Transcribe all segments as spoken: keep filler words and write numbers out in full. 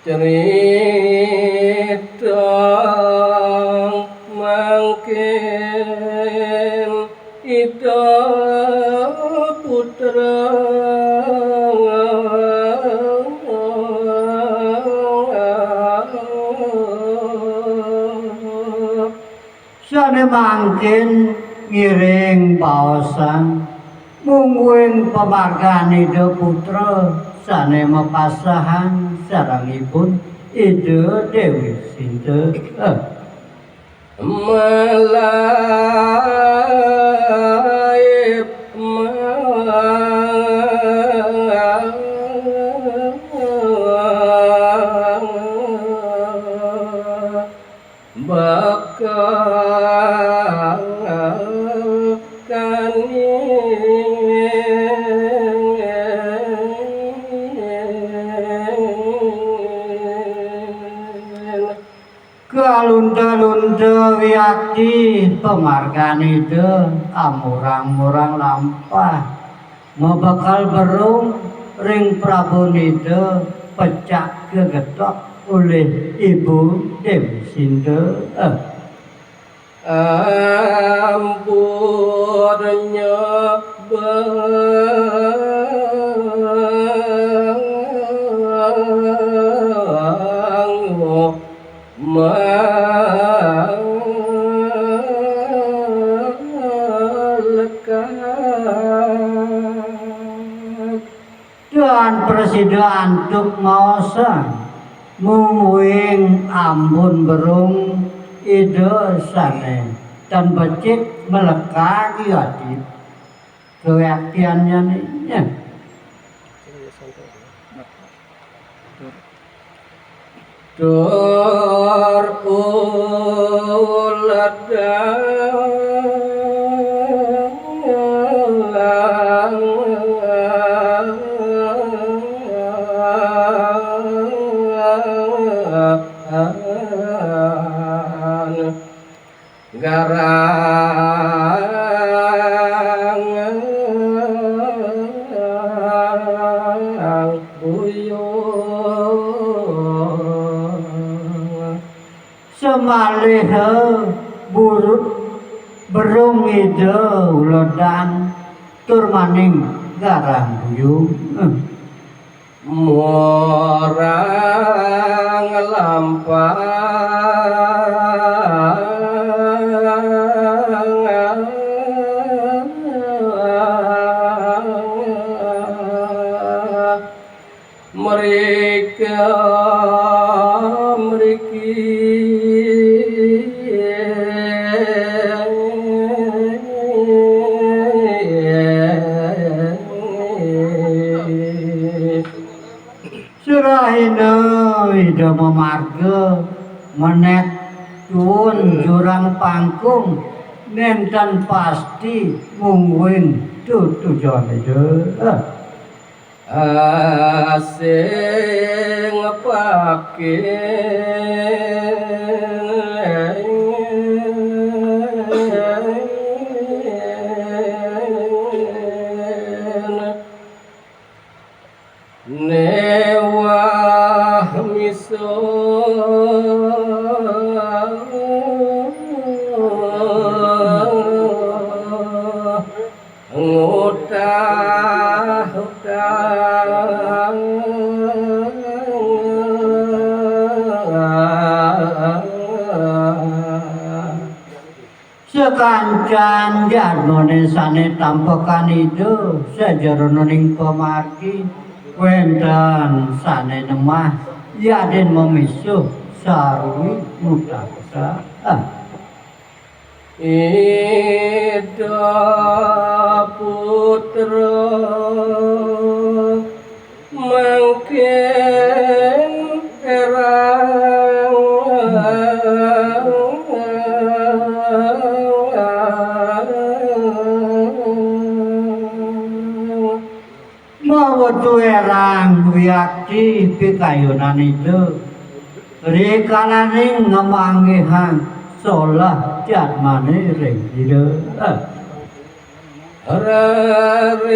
Cerita mangkin Ida Putra. Sané mangkin ngiring baosan mungguing pamargan Ida Putra sané mapasahang sarengipun Ida Déwi Sinta. Malaib ma-, bakal kaning. Kalunta-lunta wiakti pamargan Ida amurang-murang lampah mabekal berung ring prabun Ida pecak gegetok olih Ibu Déwi Sinta. Ampun nyoba malekat. Dan prasida antuk maosan mungguing ambun berung Ida sané tan becik malekat ati kawiaktiannyané. Tur uledan garang buyung. Samaliha burut berung Ida uledan tur maning garang buyung. Murang lampah mrika mriki. Sirahina Ida mamarga menék tuun jurang pangkung nénten pasti mungguing tutujon Ida. Asing pakin néwah misuh ngutah-utah. Sakancan jadmané sané tampekan Ida sajeroning pamargi, wénten sané nemah yadin mamisuh sarwi ngutah-utah. Ida Putra mangkin érang mawetu érang wiakti pikayunan Ida, rikalaning ngamanggihang solah jadmané ring Ida. Raris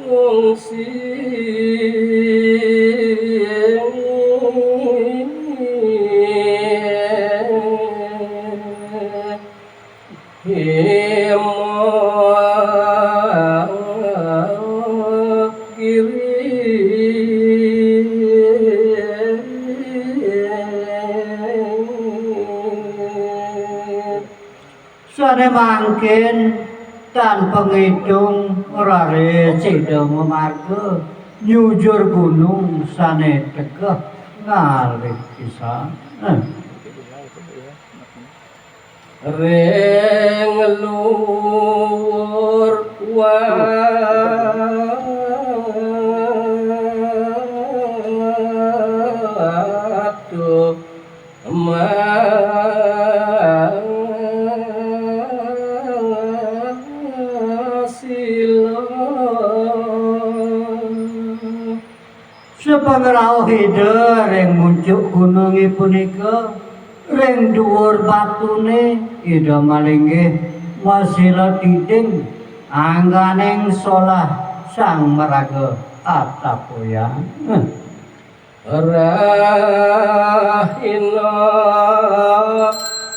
ngungsi Mangkin tan pangitung raris sida mamarga nyujur gunung sane tegeh ngalih pisan. Ring luwur watu masila. Sapangrauh Ida ring muncuk gununge punika, ring duur batune Ida malinggih masila tiding angganing solah sang maraga Atapuyang. Rahina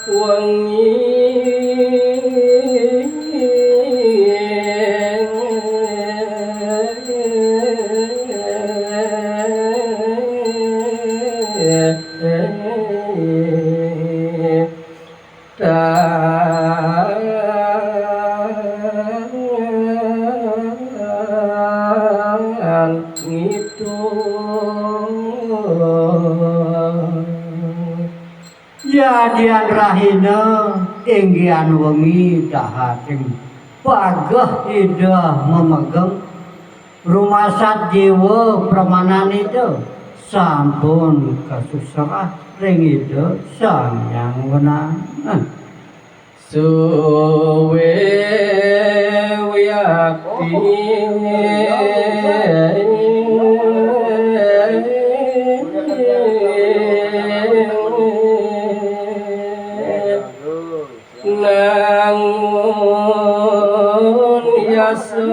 wengi tan ngitung. Yadian rahina, inggihan wengi dahating pageh Ida mamegeng, rumasat jiwa pramanan Ida sampun kasuserah ring Ida Sang Hyang Wenang. Suwe wiakti nangun yasa.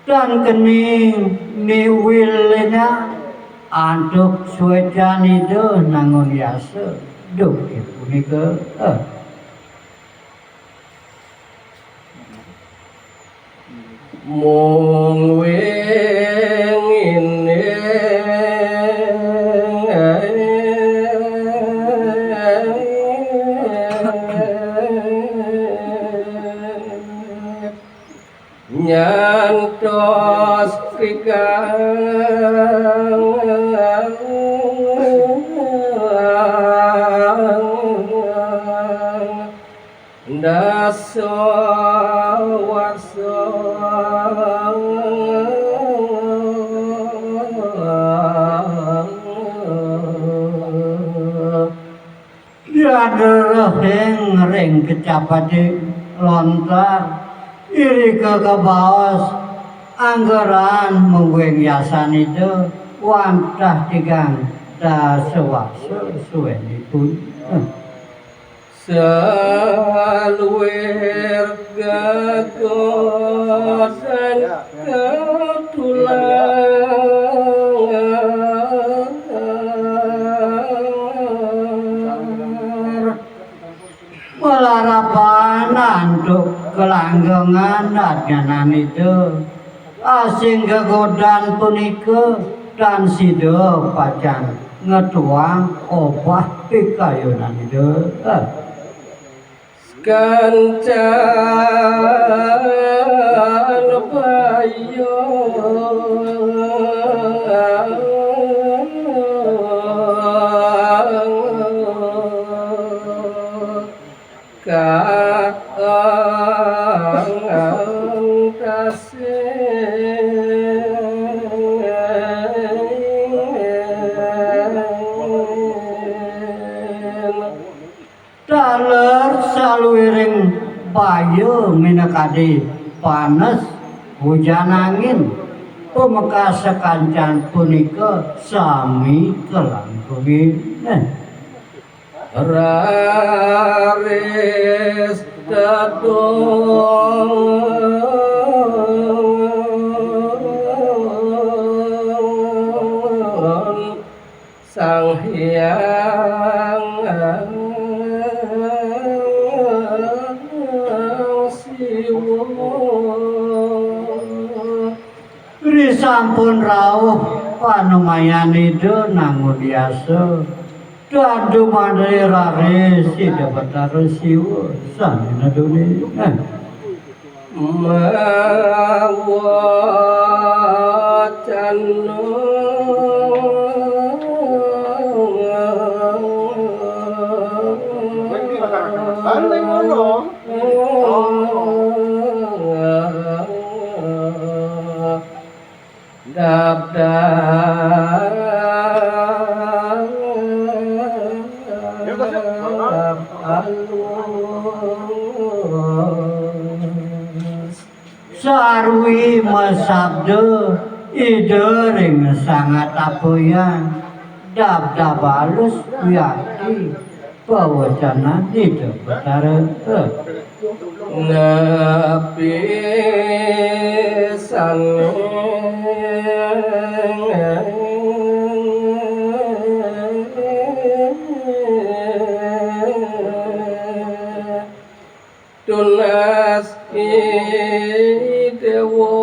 Tan keni miwilina antuk suecan Ida nangun yasa. Duh, punika, eh. Mung wingine nyantos rikang dasa warsa. Yan rerehing ring kecapading lontar, irika kabaos anggeran mungguing yasan Ida wantah tigang dasa warsa suenipun. Saluir gagosan katulangan. Malarapan antuk kalanggengan adnyanan Ida, asing gegodan punika tan sida pacang ngetuang obah pikayunan Ida. Kancan payung. Kaang tasih taler saluiring baya minakadi panes, hujan angin, pamekas sakancan punika sami kalanggengin. Raris dadong Sang Hyang Siwa. Sampun rauh panumayan Ida nangun yasa. Dandu mandri raris Ida Betara Siwa sane neduni. Mawacana. Aneh ngono. Dap dap alus. Sarwi masabda Ida ring sangat apoyan. Dap dap alus wiakti pawacanan Ida Betara. Napi sane tunas i dewa.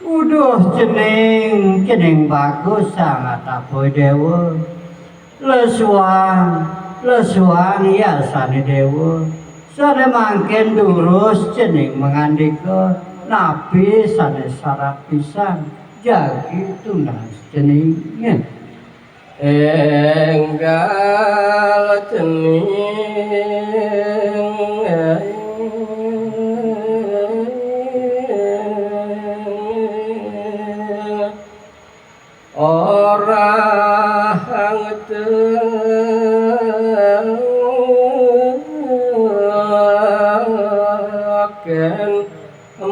Uduh cening, cening bagus sangat apa dewa. Lesuang, lesuang yasane dewa. Sane mangkin durus cening mangandika, napi sane sarat pisan jagi tunas cening. Enggal cening. Ora ngeten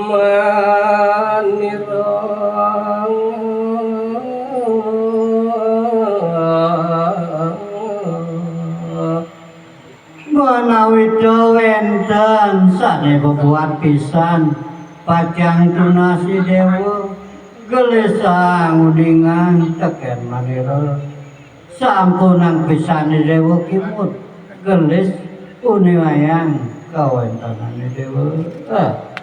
manira. Menawi ta wenten sane bebuat pisan, pacang tunasi dewa, gelisang uningan teken manira. Sampunang pisan dewa kimud, gelis uningayang kawentenane dewa. Ah.